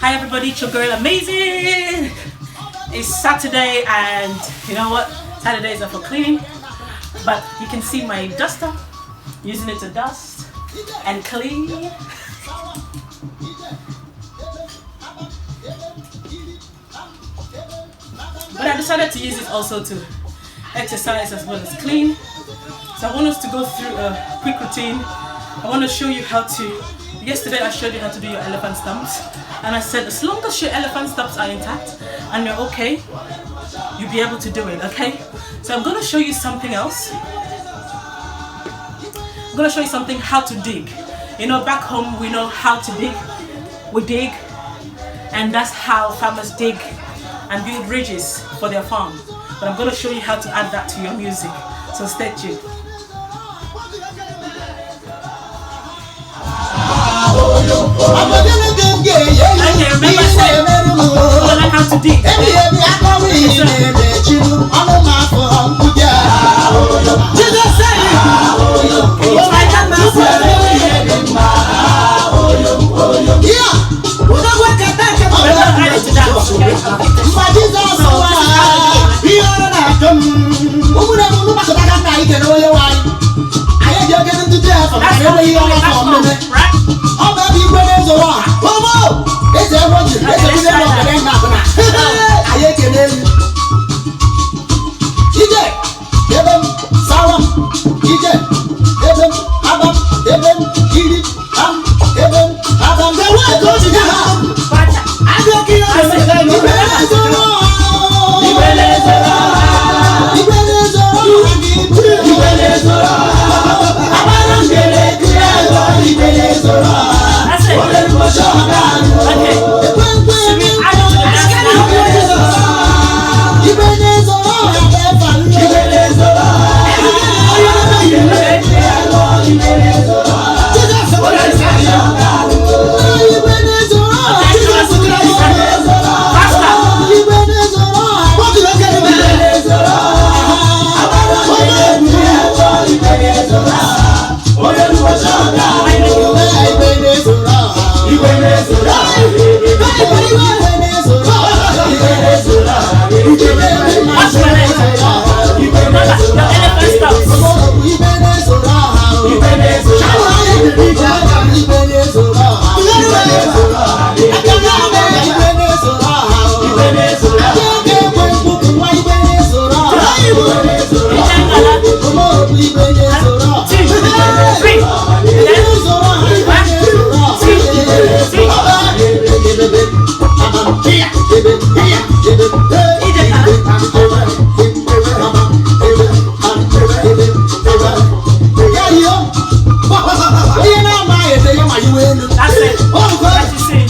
Hi everybody, it's your girl Amazing. It's Saturday and you know what? Saturdays are for cleaning, but you can see my duster, using it to dust and clean. But I decided to use it also to exercise as well as clean. So I want us to go through a quick routine. I want to show you how to, yesterday I showed you how to do your elephant stumps, and I said as long as your elephant stumps are intact and you're okay, you'll be able to do it, okay? So I'm going to show you something else. I'm going to show you something, how to dig. You know, back home we know how to dig. We dig, and that's how farmers dig and build ridges for their farm. But I'm going to show you how to add that to your music. So stay tuned. Okay, remember I said I learn how to dig. That's how you do it back home, right? Okay, let's try that. That's it. Okay. Should we add to the dance now? Faster. Watch my legs. Remember, your elephant stumps. Two, three, then 1, 2, 3. That's it. Practicing.